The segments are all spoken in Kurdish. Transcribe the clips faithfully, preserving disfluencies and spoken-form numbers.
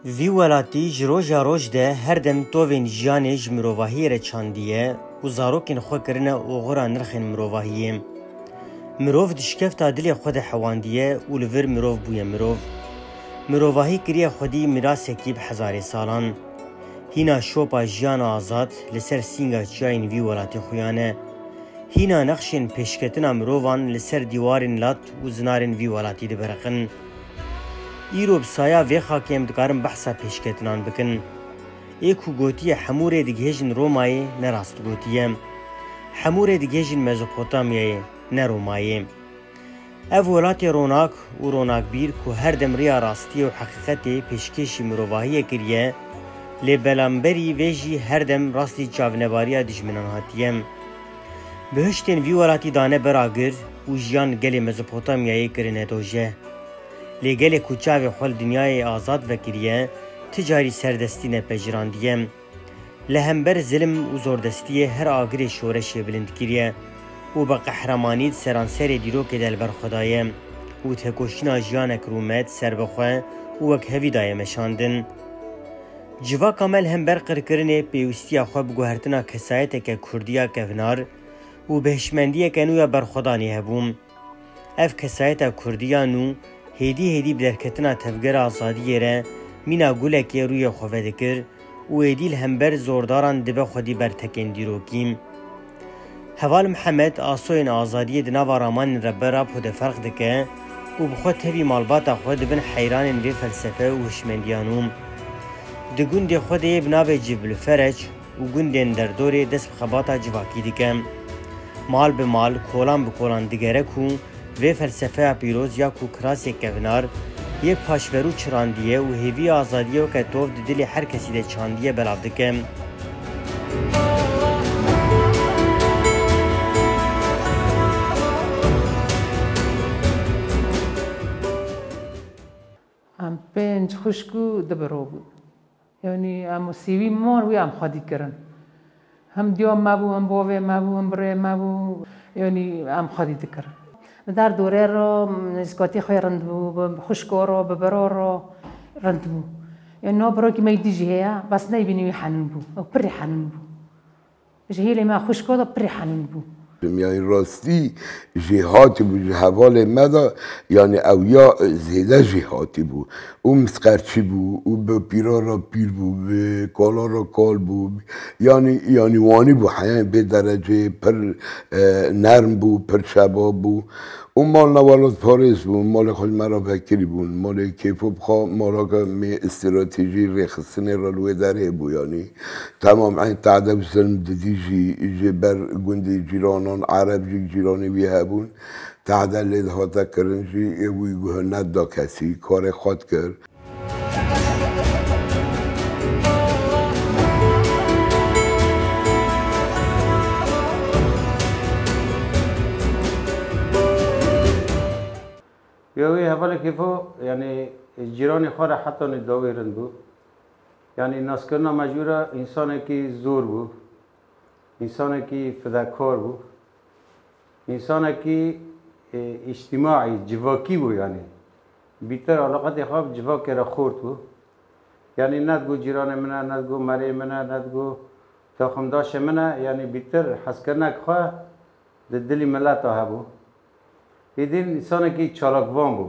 Vî welatî ji roja roj de her dem tovên jiyanê ji mirovahiyê re çandiye û zarokên xwe kirine oxira nirxên mirovahiyê. Mirov dişkefta dilê xwe de hewandiye û li vir mirov bûye mirov. Mirovahî kiriye xwedî mîrasekî bi hezarê salan. Hîna şopa jiyana azad li ser sînga çiyayên vî welatî xuyan e. Hîna nexşên pêşketina mirovan li ser dîwarên lat û zinarên vî welatî dibiriqin. Îro bi saya vê xakê em dikarin behsa pêşketinan bikin. Ê ku gotiye hemû rê digihêjin Romayê, ne rast gotiye. Hemû rê digihêjin Mezopotamyayê, ne Romayê. Ev welatê ronak û ronakbîr ku her dem riya rastiyê û heqîqetê pêşkêşî mirovahiyê kiriye, lê belamberî vê jî her dem rastî çavnebariya dijminan hatiye. Bihiştên vî welatî dane ber agir û jiyan gelê Mezopotamyayê kirine doje. Lê gelê ku çavê xwe li dinyayê azad vekiriye, ti carî serdestî nepejirandî ye. Li hember zilim û zordestiyê her agirê şoreşê bilind kiriye û bi qehremanî di seranserê dîrokê de li ber xwe daye û têkoşîna jiyanek rûmet, serbixwe û wekhevî daye meşandin. Civaka me li hember qirkirinê pêwîstiya xwe bi guhertina kesayeteke kurdî ya kevnar û bi hişmendiyeke nû ya berxwedanê hebû. Ev kesayeta kurdî ya nû hêdî hêdî bi derketina Tevgera Azadiyê re mîna gulekê rûyê xwe vedikir û êdî li hember zordaran dibe xwedî ber tekên dîrokî. Heval Mihemed asoyên azadiyê di nava ramanên Rebbe Rapo de ferq dike û bi xwe tevî malbata xwe di bin heyranên vê felsefe û hişmendiyan û di gundê xwe de yê bi navê Ciblûferec û gundên derdorê dest bi xebata civakî dike. Mal bi mal, kolan bi kolan digere ku vê felsefeya pîroz ya ku kirasê kevnar yê paşverû çirandiye û hêviya azadiyê weke tov di dilê her kesî de çandiye belav dike. Em pênc xwişk û du biro bûn. Yanî em sêwî min wî em xwedî kirin. Hem diya me bû, hem bavê me bû, hem birê me bû. Yanî em xwedî dikirin. Li dar dorê re nêzîkatî xwe rind bû, bi xwişko re, bi biro re rind bû. Yanî no birokî me yî dî jî heye, bes neyvînî wî henûn bû. Ew pirî henûn bû. Ji hêlê me xwişko de pirî henûn bû. Yanî rastî jêhatî bû, ji hevalê me de, yanî ew ya zêde jêhatî bû. Û misqerçî bû, û bi pîra re pîr bû, bi kala re kal bû. Yanî, yanî wanî bû, heya bê dereceyê pir, e, nerm bû, pir şebab bû. Û malna welatparêz bûn, malê xwe ji me re vekirî bûn. Malê Kêfo bi xwe maleke mê stratejî rêxistinê re li wê derê bû, yanî temam eyn tehde û zilm didî jî ji ber gundê cîranan, Ereb jî cîranê wî hebûn. Tehde lê dihate kirin jî, ê wî guh neda kesî, karê xwe dikir. Ya wî hevalê Kêfo, yanî cîranê xwe re heta nê dawî rind bû. Yanî naskirina me ji wî re însanekî zor bû. Însanekî fidekar bû. Însanekî, e, îctîmaî, civakî bû yanî. Bîtir alaqetê xwe bi civakê re xurt bû. Yanî ne digo cîranê min e, ne digo merê min e, ne digo taximdaşê min e, yanî bîtir hezkirinek xwe di dilî mileta hebû. Êdî însanekî çalakvan bû.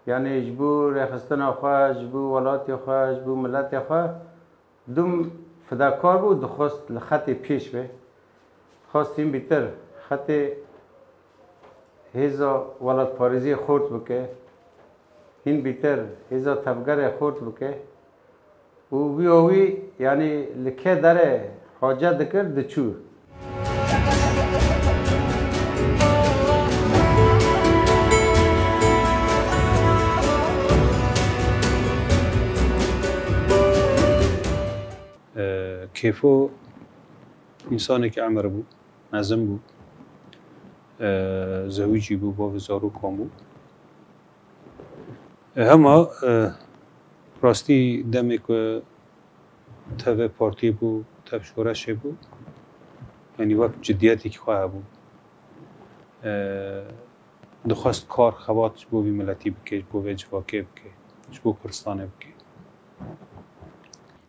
Yanî ji bo rêxistina xwe, ji bo welatê xwe, ji bo miletê xwe dûm fidakar bû, dixwest li xetê pêş be. Dixwest hîn bîtir xetê hêza welatparêziyê xurt bike, hîn bîtir hêza tevgerê xurt bike. Û wî û wî, yanî li kê derê hace dikir, diçû. E, Kêfo însanekî emir bû, mezin bû. E, zewicî bû, bavê zarokan bû. E, hema, e, rastî demê ku tevê partiyê bû, tev şoreşê bû, yanî wek ciddiyetekî xwe hebû. E, dixwest kar, xebat ji bo vî miletî bike, ji bo vê civakê bike, ji bo Kurdistanê bike.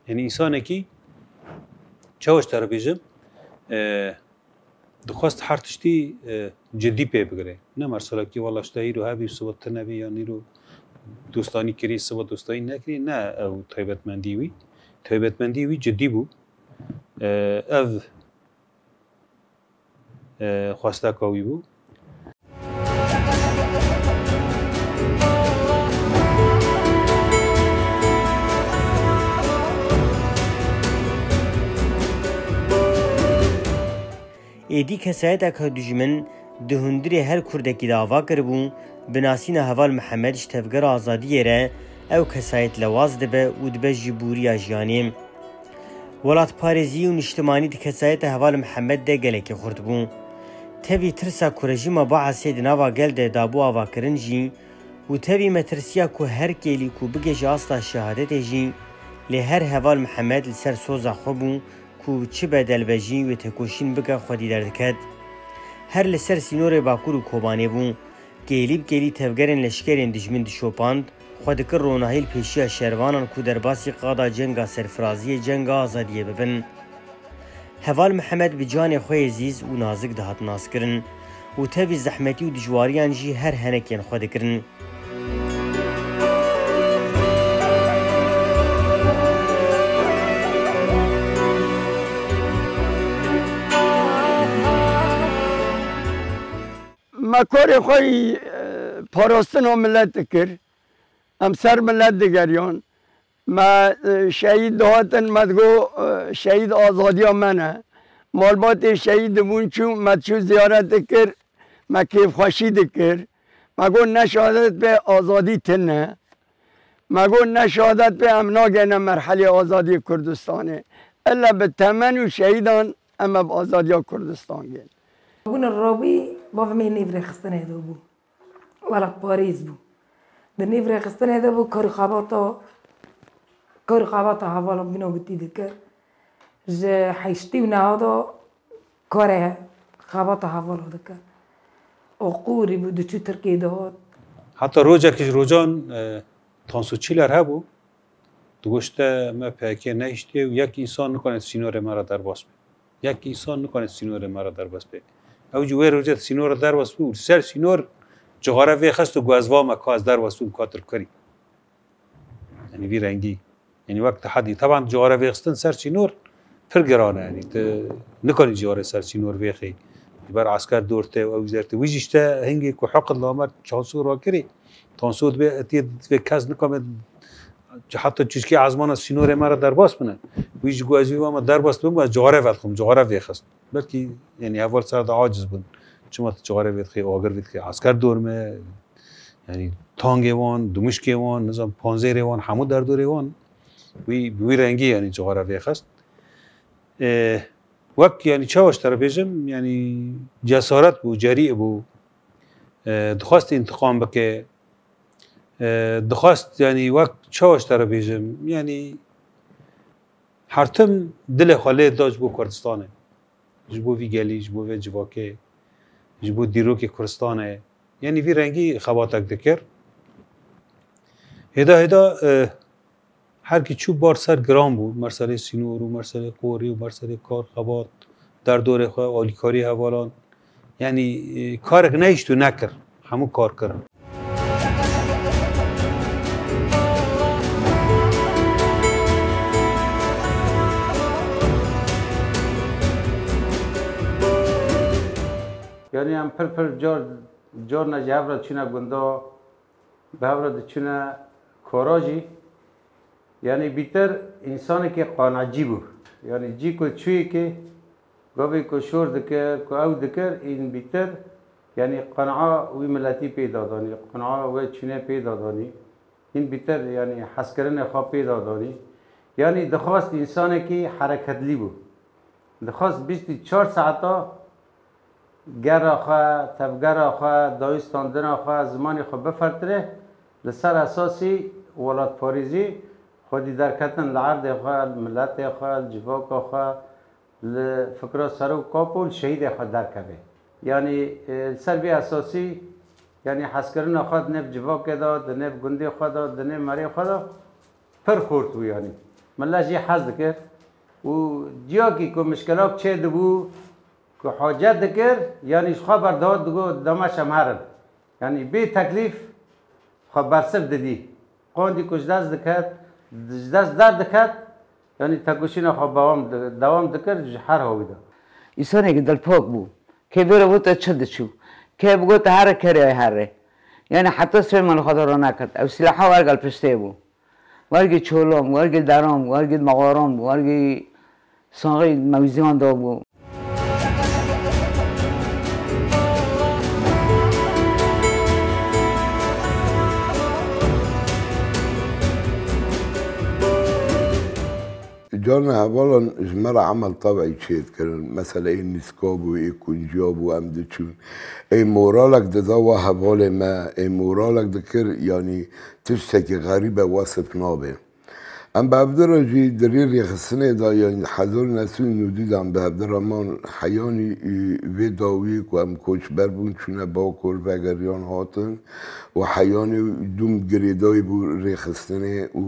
Yanî însanekî çawa ji te re bêjim, e, dixwest her tiştî, e, cidî pê bigire. Ne meselekî wela ji te îro hebî, siba tu nebî, yan îro dostanî kirî, siba dostanî nekirî. Ne ew taybetmendî wî. Taybetmendî wî cidî bû. E, ev e, xwesteka wî bû. Êdî kesayeteke dijmin di hundirê her kurdekî de ava kiribû, bi nasîna Heval Mihemed ji Tevgera Azadiyê re ew kesayet lewaz dibe û dibe jî bûriya jiyanê. Welatparêzî û niştimanî di kesayeta Heval Mihemed de gelekî xurt bû. Tevî tirsa ku rejîma Baasê di nava gel de dabû avakirin jî û tevî metirsiya ku her kêlî ku bigihêje asta şehadetê jî, lê her Heval Mihemed li ser soza xwe bû ku çi bedel be jî wê têkoşîn bike xwedî derdiket. Her li ser sînorê Bakur û Kobanê bû. Kêlî bi kêlî tevgerên leşkerên dijmin dişopand, xwe dikir ronahî li pêşiya şervanan ku derbasî qada cenga serfiraziyê, cenga azadiyê bibin. Heval Mihemed bi canê xwe yê zîz û nazik dihat naskirin û tevî zehmetî û dijwariyan jî her henekên xwe dikirin. Me karê xwe yî, e, parastina milet dikir. Em ser milet digeriyan. Me, e, şehîd dihatin, me digo, e, şehîd azadiya me ne. Malbatê şehîd dibûn çû, me diçû ziyaret dikir, me kêfxweşî dikir. Me got ne şehadet bê azadî tune. Me got ne şehadet bê em nagêne merhelê azadiyê Kurdistanê. Ille bi temen û şehîdan em ê bi azadiya Kurdistan gên. Bûne robî, bavê me nêv rêxistinê de bû. Welatparêz bû. Di nêv rêxistinê de bû, kar û xebata, kar û xebata hevala bîna gotî dikir. Ji heştî û neha de karê xebata hevala dikir. Oqûrî bû, diçû Tirkiyê dihat. Heta rojekî ji rojan, e, Tansu Çiller hebû, digoşte me P K K nehiştiye û yek însan nikane sînorê me re derbas be. Yek însan nikane sînorê me re derbas be. Ew jî wê rojê sînor re derbas bû û li ser sînor cixare vêxist û got ez va me ka ez derbas bûm ka tu kirî. Yanî vî rengî. Yanî wek tehedî. Teban cixare vêxistin ser sînor pir giran e. Yanî tu nikanî cixare ser sînor vêxî. Ji ber esker dor te û ew jî der te. Wî jî işte hingê ku heqil namert Tansu rakirî. Tansu dibe etiyê divê kes nikame heta çişkê ezmana sînorê me re derbas bine. Wî jî got ez vî va me derbas bim, ez cixare vedixwim, cixare vêxist. Belkî, yanî, heval ser de aciz bûn. Çima tu cixare vêdixî, agir vêdixî, esker dor me, yanî, tangê wan, dimuşkê wan, nizam, panzêrê wan, hemû derdorê wan. Wî, bi wî rengî, yanî, cixare vêxist. Ê, wek, yanî, çawa ji te re bêjim, yanî, cesaret bû, cerî bû. Ê, dixwest întiqam bike. Ê, dixwest, yanî, wek çawa ji te re bêjim, yanî, her tim dilê xwe lê da ji bo Kurdistanê. Ji bo vî gelî, ji bo vê civakê, ji bo dîrokê Kurdistanê. Yanî vî rengî xebatek dikir. Hêda hêda, e, her kî çû bar ser giran bû. Merselê sînor û merselê qorî û merselê kar, xebat, derdorê xwe, alîkarî hevalan. Yanî, e, karek nehişt û nekir. Hemû kar kirin. Yanî em pir pir car, carna ji hev re çûne gunda, bi hev re diçûne kara jî. Yanî bîtir însanekî qanecî bû. Yanî cî ku çûyekê, gavê ku şor dikir, ku ew dikir, în bîtir, yanî qan'a wî miletî pê dadanî, qan'a wê çûnê pê dadanî. Hîn bîtir, yanî hezkirinê xwe pê dadanî. Yanî dixwest însanekî hereketlî bû. Dixwest bîst û çar saeta gera xwe, tevgera xwe, dayîstandina xwe, zimanê xwe bifertire, li ser esasî welatparêzî xwedî derketin li erdê xwe, li miletê xwe, li civaka xwe, li fikra serok kap û li şehîdê xwe derkeve. Yanî, e, li ser vî esasî, yanî hezkirina xwe di nêv civakê de, di nêv gundê xwe de, di nêv merê xwe de pir xurt bû yanî. Milla jî hez dikir û ciyakî ku mişkilak çêdibû, ku hacet dikir, yanî ji xwe berdewat digot, dema şem herin. Yanî bê teklîf xwe bersiv didî. Qandî ku ji dest diket, ji dest derdiket, yanî tekoşîna xwe bawam di-, dewam dikir ji her hawî de. Însanekî dilpak bû. Kê vê re got, te çi diçû? Kê bigot, te here kerê, ay here. Yanî heta sibê me li xwe de roneket. Ew sîlaha wer gel piştê bû. Wergê çolan, wergê deran, wergê mexwaran, wergê saxî mewziyan dabû. Carna hevalan ji me re emel tevî çêdikirin. Mesela ê nîska bû, ê kunciya bû, em diçûn. Ê moralek dida we hevalê me, ê moralek dikir, yanî tiştekî xerîb e, wesif nabe. Em bi hevdira jî di rê rêxistinê de, yanî hezar û neh sed û newdî de em bi hevdira man, heyanî, e, vê dawiyê ku em koçber bûn, çûne Bakur, vegeriyan hatin û heyanî dûm girêdayî bû rêxistinê û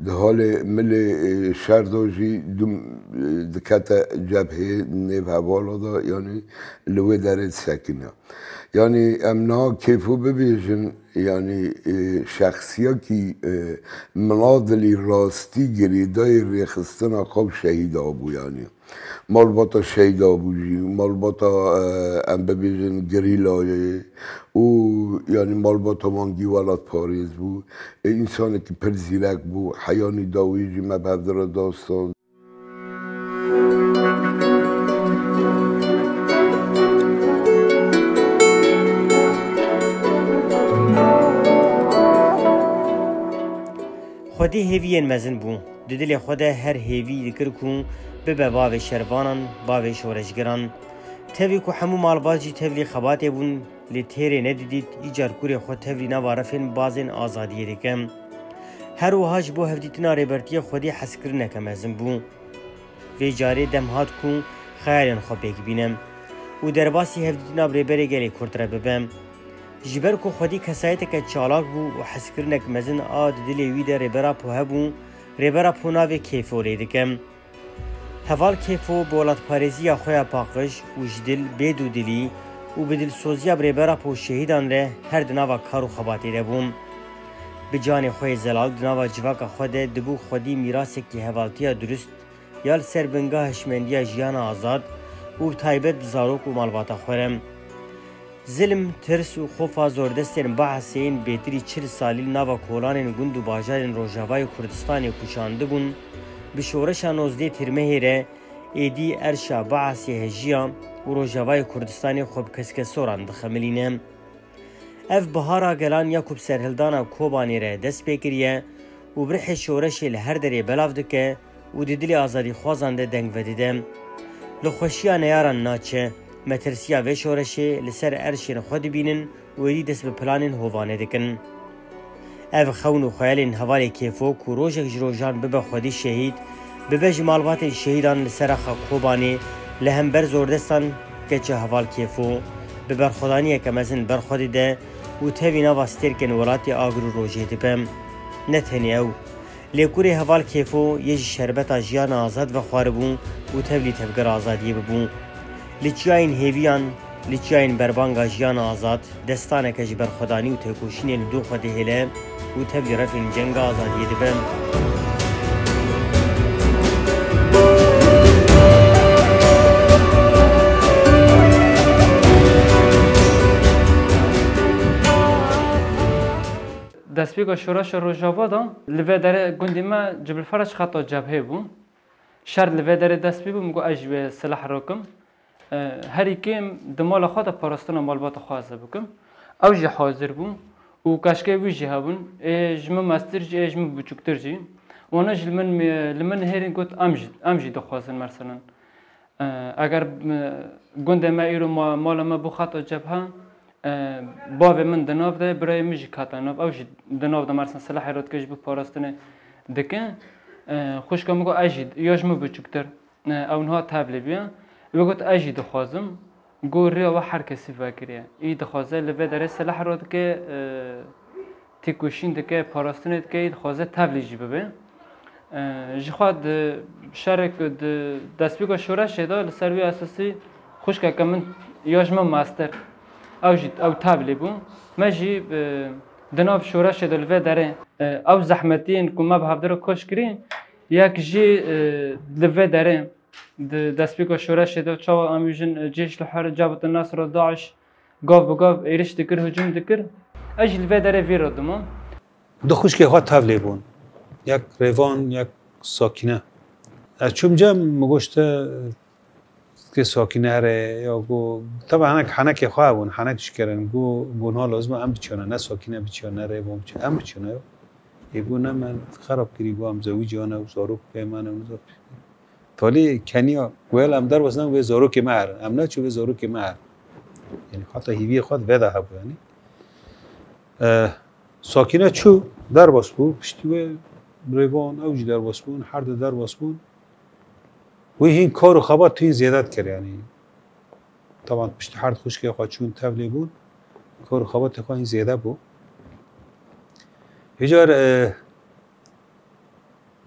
di halê milê, e, şer de jî dûm, e, dikete cebhê nêv hevala de, yanî li wê derê disekine. Yanî em niha kêfo bibêjin, yanî, e, şexsiyekî, e, minadilî rastî girêdayî rêxistina xwe û şehîda bû, yanî malbata şehîda bû jî, malbata, e, em bibêjin gerîlayê û yanî malbata mangî welatparêz bû. E, însanekî pir zîrek bû, heyanî dawî jî me bi hevdira dastan. Xwedî hêviyên mezin bû. Di dilê xwe de her hêvî dikir ku bibe bavê şervanan, bavê şoreşgeran. Tevî ku hemû malbat jî tevlî xebatê bûn, lê têrê nedidît, îcar kurê xwe tevlî nava refên bazên azadiyê dike. Her wiha ji bo hevdîtina Rêbertiyê Xwedî hezkirineke mezin bû. Vê carê dem hat ku xeyalên xwe pêk bîne û derbasî hevdîtina bi Rêberê Gelê Kurd re bibe. Ji ber ku Xwedî kesayeteke çalak bû û hezkirinek mezin a di dilê wî de Rêber Apo hebû, Rêber Apo navê Kêfo lê dike. Heval Kêfo bi welatparêziya xwe ya paqij û ji dil, bê dûdilî û bi dilsoziya bi Rêber Apo û şehîdan re her di nava kar û xebatê de bû. Bi canê xwe yê zelal di nava civaka xwe de dibû xwedî mîrasekî hevaltiya durist ya li ser bingeha hişmendiya jiyana azad û bi taybet bi zarok û malbata xwe re. Zilm, tirs û xofa zordestên Baesê yên bêtirî çil salî li nava kolanên gund û bajarên Rojavayê Kurdistanê kuşandibûn, bi şoreşa nozdeh Tîrmehê re êdî erşa Baesê hejiya û Rojavayê Kurdistanê xwe bi keskesoran dixemilîne. Ev bihara gelan ya ku bi serhildana Kobanê re dest pê kiriye û bi rihê şoreşê li her derê belav dike û di dilê azadîxwazan de deng vedide. Li xweşiya neyaran naçe, metirsiya vê şoreşê li ser erşên xwe dibînin û êdî dest bi planên hovane dikin. Ev xewn û xeyalên hevalê Kêfo ku rojek ji rojan bibe xwedî şehîd, bibe ji malbatên şehîdan li ser axa Kobanê, li hember zordestan keça heval Kêfo, bi berxwedaniyeke mezin berxwe dide û tevî nava stêrkên welatê agir û rojê dibe. Ne tenê ew. Lê kurê heval Kêfo yê ji şerbeta jiyana azad vexwaribû û tevlî tevgera azadiyê bibû. Li çiyayên hêviyan, li çiyayên berbanga jiyana azad, destaneke ji berxwedanî û têkoşînê li dû xwe dihêle û tevlî refên cenga azadiyê dibe. Destpêka şoreşa Rojava de li vê derê gundê me Cibilferec xeta cebhê bû. Şer li vê derê dest pê bû, min got, ez jî wê silah rokim. E, herî kêm di mala xwe de parastina malbata xwe ez ê bikim. Ew jî hazir bû û keşkê wî jî hebûn. Ê ji min mestir jî, ê ji min biçûktir jî. Wana jî li min, li min nihêrîn got, em jî, em jî dixwazin, merselen. E, eger, e, gundê me îro ma-, mala me bû xeta cebhe, e, bavê min di nav de, birayê min jî kete nav. Ew jî di nav de, mersen, silahê re dike, ji bo parastinê dike. E, xwişka min got, ez jî, ya ji min biçûktir, e, ew niha tevlî bûye. Wê got, ez jî dixwazim. Got, rêya we her kesî vekiriye. Î dixwaze li vê derê silah re dike, e, têkoşîn dike, parastinê dike, î dixwaze tevlî jî bibe. E, ji xwe di şerê ku di destpêka şoreşê de li ser wî esasî xwişkeke min ya ji min master. Ew jî ew tevlî bû. Me jî, e, di nav şoreşê de li vê derê, e, ew zehmetiyên ku me bi hevdira koç kirî, yek jî, e, li vê derê di destpêka şoreşê de çawa em jin, e, Cêş li Her, Cebhat Nesra, Daiş, gav bi gav êriş dikir, hicûm dikir. Ez jî li vê derê vî re dimam. Du xwişkê xwe tevlê bûn. Yek Rêvan, yek Sakîne. Ez çûm cem, min goşt, "Ke Sakîne here ya?" Go, teba henek, henekê xwe bûn, henek ji kirin. Go, go niha lazim e em biçiyane, ne Sakîne biçiya, ne Rêvan biçiya, em biçiyane ya. Ê go ne, me xerab kirî, go em zewiciyane û zarok pê me ne û nizam. Talî keniya, go yel em derbas ne, wê zarokê me herin. Em neçû wê zarokê me herin. Yani heta hîviyê xwe di vê de hebû yani. E, Sakîne çû, derbas bû, piştî wê Rêvan, ew jî derbas bûn, her du derbas bûn. Wî hîn kar û xebat hîn zêde dikir, yanî. Taban piştî her du xwişkê xwe çûn tevlê bûn, kar û xebatê xwe hîn zêde bû. Hêcar, e,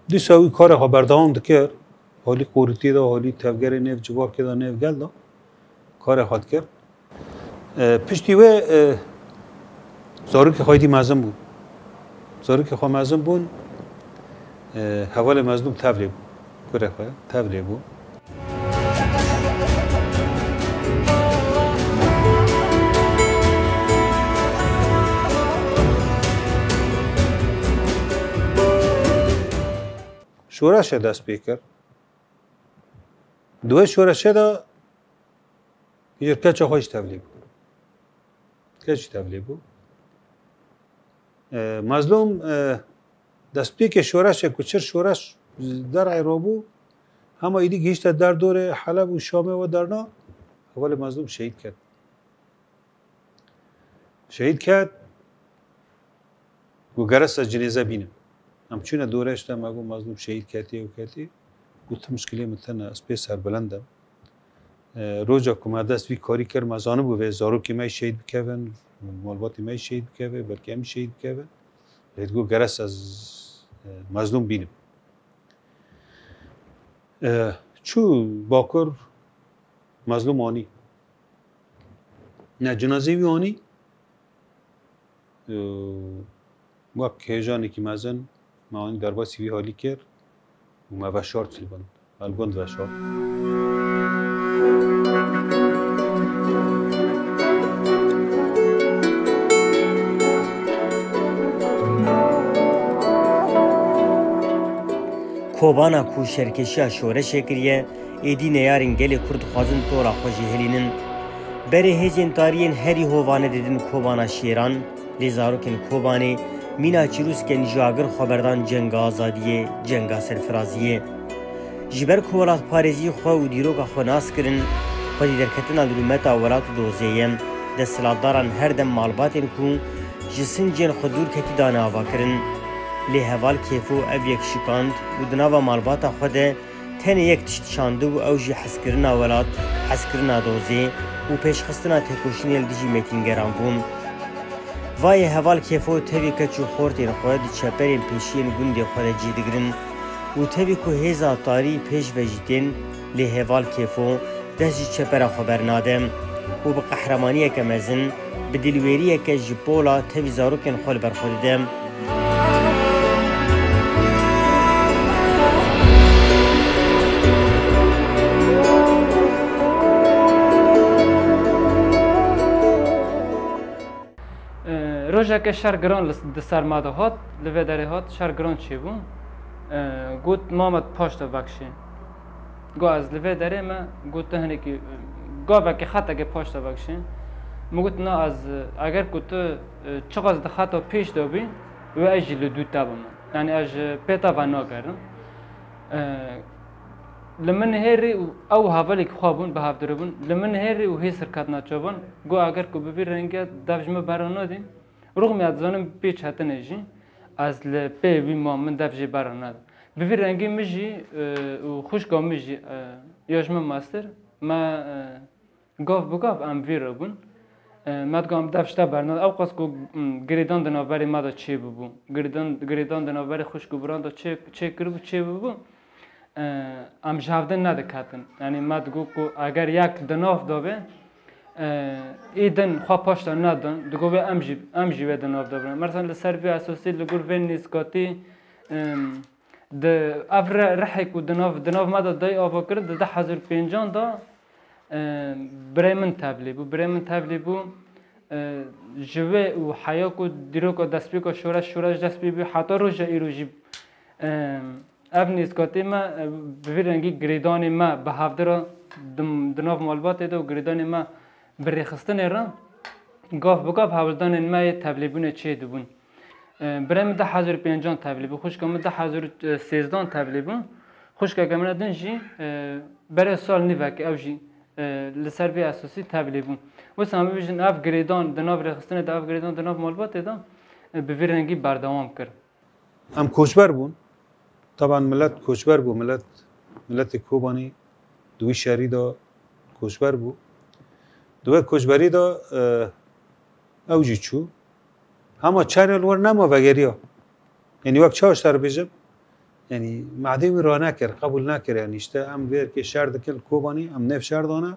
dîsa wî karê xwe berdewam dikir, halî qorîtiyê de, halî tevgerê nêv civakê de, nêv gel de karê xwe dikir. E, piştî wê, e, zarokê xwe êdî mezin bûn. Zarokê xwe mezin bûn, e, hevalê Mezlûm tevlê bû. Kurê xwe tevlê bû. Şoreşe dest pê kir. Di wê şoreşê de Hîjir keça xwe jî tevlî bû. Keç jî tevlî bû. E, Mezlûm, e, destpêkê şoreşê ku çir şoreş derê rabû, hema êdî gihîşte derdorê Heleb û Şamê we derna, hevalê Mezlûm şehîd ket. Şehîd ket, got, "Gerek e cinêze bînim." Em çûne dorê, işte me got, "Mezlûm şehîd ketiye û ketiye." Got, "Ti mişkilê min tune, ez pê serbilind im." E, roja ku me dest vî karî kir, me zanibû vê zarokê me şehîd bikevin, malbatê me şehîd bikeve, belkî em şehîd bikevin. Lê got, "Gerek e ez, e, Mezlûm bînim." E, çû Bakur, Mezlûm anî. Ne, cinazê wî anî, e, wek hêjanekî mezin me anî derbasî wî halî kir û me veşart li gund. Me li gund veşart. Kobana ku şerkeşiya şoreşê kiriye, êdî neyarên gelê Kurd dixwazin tora xwe jê hilînin. Berê hêzên tarî yên herî hovane didin Kobana Şêran, lê zarokên Kobanê mîna çirûskên ji agir xwe berdan cenga azadiyê, cenga serfiraziyê. Ji ber ku welatparêzî xwe û dîroka xwe nas kirin, xwedî derketina li rûmeta welat û dozê ye. Desthilatdaran her dem malbatên ku ji sincên xwe dûr ketî dane ava kirin. Lê heval Kêfo ev yek şikand û di nava malbata xwe de tenê yek tişt şandibû, ew jî hezkirina welat, hezkirina dozê û pêşxistina têkoşînê li dijî mêtîngeran bû. Vayê heval Kêfo tevî keç û xortên xwe di çeperên pêşiyên gundê xwe de cî digirin û tevî ku hêza tarî pêş ve jî tên, lê heval Kêfo dest ji çepera xwe bernade û bi qehremaniyeke mezin, bi dilwêriyeke ji pola tevî zarokên xwe li ber xwe dide. E, rojeke şer giran li, di ser me de hat, li vê derê hat, şer giran çêbû. E, got, "Mamet, paş de vekişî." Got, "Ez li vê derê me," got, "tu hinekî, e, gavekê, xetekê paş de vekişî." Min got, "Na, ez, e, eger ku tu, e, çiqas di xeta pêş de bî, wê ez jî li dû te bim. Yanî ez ji pê te ve nagerim." E, li min hêrî û ew hevalekî xwe bûn, bi hevdirê bûn. Li min hêrî û hê sirketina çavan, got, "Eger ku bi vî rengî dev ji min bera nadî, rûxmî ez dizanim pê çetin e jî, ez li pê wî mam, min dev jê bera nade." Bi vî rengî min jî, e, û xwişka min jî, e, ya ji min mestir, me, e, gav bi gav em vî re bûn. E, me digot em dev ji te bernadin. Ew qas ku, m, girêdan di navberê me de çêbûbû. Girêdan, girêdan di navberê xwişk û biran de çê, çêkiribû, çêbûbû. E, em ji hevdin nediketin. Yanî me digot ku eger yek di nav de be, e, ê din xwe paş de nedin, digot wê em jî, em jî wê di nav de bin. Mesela li ser vê esasî li gor vê nêzikatî, em, di ev re-, rihê ku di nav, di nav me de dayê ava kir, di du hezar û pêncan de, e, birê min tevlî bû. Birê min tevlî bû, e, ji wê û heya ku dîroka destpêka şoreş, şoreş dest pê bû, heta roja îro jî, e, ev nêzikatî me, e, bi vî rengî girêdanê me bi hevdi re di, di nav malbatê de û girêdanê me bi rêxistinê re gav bi gav hewldanên me yê tevlîbûnê çê dibûn. E, birê min du hezar û pêncan tevlî bû, xwişka min du hezar û sêzdan tevlî bû. Xwişkeke min din jî, e, berê sal nîvekê ew jî, e, li ser vê esasî tevlî bû. Wisa em bibêjin ev girêdan di nav rêxistinê de, ev girêdan di nav malbatê de, e, bi vî rengî berdewam kir. Em koçber bûn. Taban milet koçber bû. Milet, miletê Kobanî di wî şerî de koçber bû. Di wê koçberî de, e, ew jî çû. Hema çerê li wir nema vegeriya. Yanî wek çawa ji te re bêjim? Yanî madê wî ranekir, qebûl nekir. Yanî işte em li wê erkê şer dikin li Kobanî, em nêv şer dane.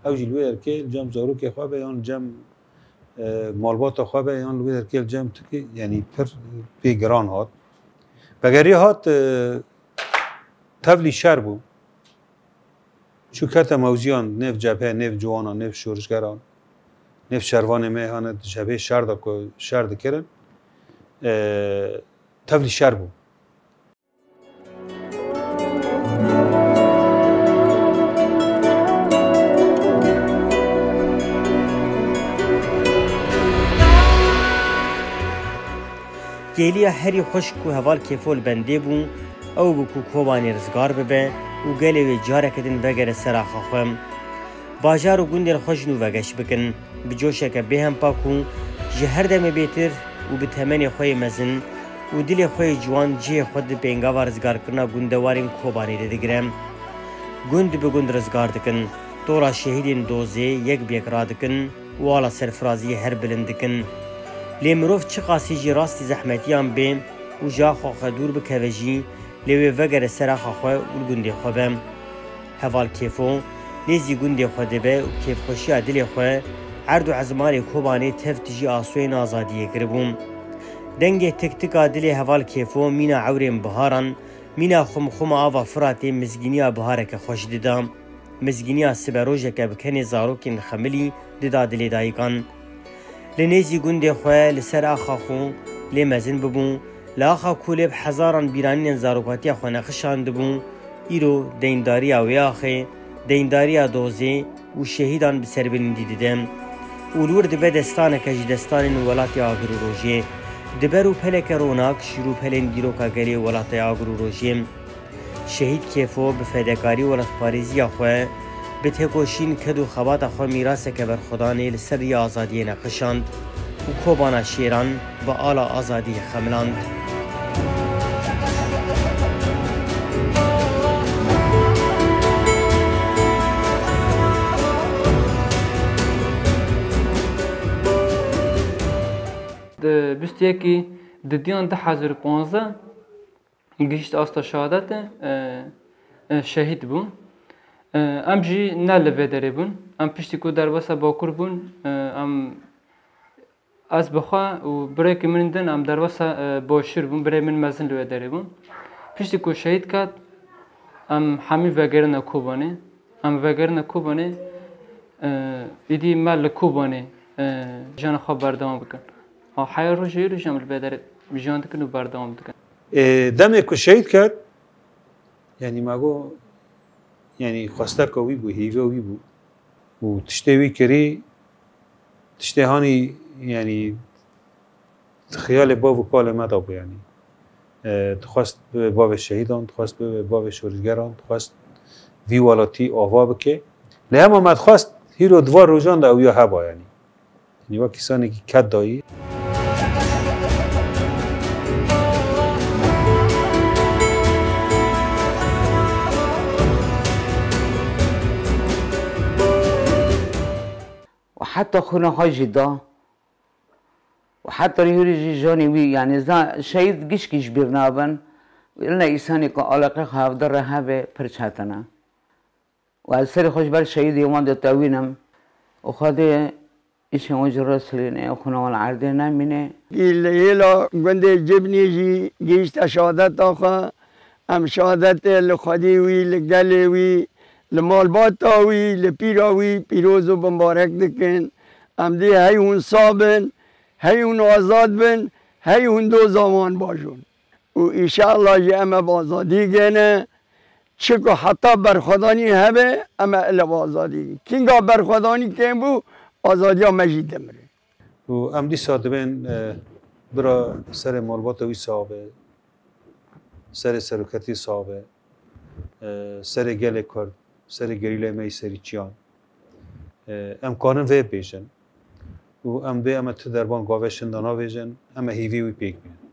Ew jî li wê erkê li cem zarokê xwe be yan li cem, e, malbata xwe be yan li wê erkê li cem tikê, yanî pir pê giran hat. Vegeriya hat, e, tevlî şer bû. Çû kete mewziyan nêv cebhe, nêv ciwanan, nêv şorişgeran, nêv şervanê me hane di cebhê şer de ku şer dikirin, e, tevlî şer bû. Kêliya herî xweş ku heval Kêfo li bendê bû, ew bû ku Kobanê rizgar bibe û gelê wê careke din vegere ser axa xwe. Bajar û gundên xwe ji nû vegeş bikin, bi coşeke bêhempa ku ji her demê bêtir û bi temenê xwe yê mezin û dilê xwe yê ciwan cihê xwe di pêngava rizgarkirina gundewarên Kobanê de digire. Gund bi gund rizgar dikin, tola şehîdên dozê yek bi yek radikin û ala serfiraziyê her bilind dikin. Lê mirov çiqasî jî rastî zehmetiyan bê û ji axa xwe dûr bikeve jî, lê wê vegere ser axa xwe û li gundê xwe be. Heval Kêfo nêzî gundê xwe dibe û kêfxweşiya dilê xwe erd û ezmarê Kobanê tev tijî asoyên azadiyê kiribû. Dengê tik tika dilê heval Kêfo mîna ewrên biharan, mîna xumxuma ava Firatê mizgîniya bihareke xweş dida. Mizgîniya siberojeke bi kenê zarokên xemilî dida dilê dayikan. Li nêzî gundê xwe li ser axa xwe lê mezin bibû, li axa ku lê bi hezaran bîranînên zarokatiya xwe nexişandibû, îro deyndariya wê axê, deyndariya dozê û şehîdan bi serbilindî dide û li wir dibe destaneke ji destanên welatê agir û rojê. Di ber û peleke ronak ji rûpelên dîroka gelê welatê agir û rojê. Şehîd Kêfo bi fedekarî û welatparêziya xwe, bi têkoşîn, ked û xebata xwe mîraseke berxwedanê li ser riya azadiyê neqişand û Kobana Şêran bi ala azadiyê xemiland. Di bîst û yekî Didiyan du hezar û panzdeh gihîşt asta şehadetê, e, e, şehîd bû. E, em jî ne li vê derê bûn. Em piştî ku derbasa Bakur bûn, e, em, ez bi xwe û birêkî min din em derbasa, e, Başûr bûn. Birê min mezin li wê derê bû. Piştî ku şehîd ket, em hemî vegerine Kobanê. Em vegerine Kobanê, e, îdî me li Kobanê, e, jiyana xwe berdewam bikin. Ha, heya rojê îro jî em li vê derê jiyan dikin û berdewam dikin. E, demê ku şehîd ket, yanî me got, yanî xwesteka wî bû, hîvê wî bû. Û tiştê wî kirî, tiştê hanî, yanî, di xiyalê bav û kalê me de bû, yanî. E, dixwest bibe bavê şehîdan, dixwest bibe bavê şorişgeran, dixwest vî welatî ava bike. Lê hema me dixwest hîro di van rojan de ew ya heba, yanî. Yanî wek îsanekî ked dayî. Û Heta xwîna xwe jî da. Û heta rîhûrê jî janê wî, yanî za-, şehîd gişkî ji bîr nabin. Û îlne îsanê ku aleqê xwe hevdî re hebe pir çetin e. Û ez serê xwe ji ber şehîdê wan ditewînim. Û Xwedê îşên wan ji re silîne, xwîna wan li erdê nemîne. Kî li hêla gundê Cibnê jî gihîşte şehadeta xwe. Em şehadetê li Xwedê wî, li gelê wî, li malbata wî, li pîra wî pîroz û bimbarek dikin. Em dê hey hûn sax bin, hey hûn azad bin, hey hûn doza wan bajon. Û înşallah jî em ê bi azadî gêne. Çi ku heta berxwedanî hebe, em ê ile bi azadî. Kînga berxwedanî kêm bû, azadiya me jî dimire. Û em dîsa dibên, e, bira serê malbata wî sax be, serê seroketî sax be, e, serê gelê Kurd, serê gerîleyê me yî serî çiyan. E, em karin vê bêjin. Û em dê em ê tu derban gavê şinda navêjin, em ê hîvî wî pêk bînin.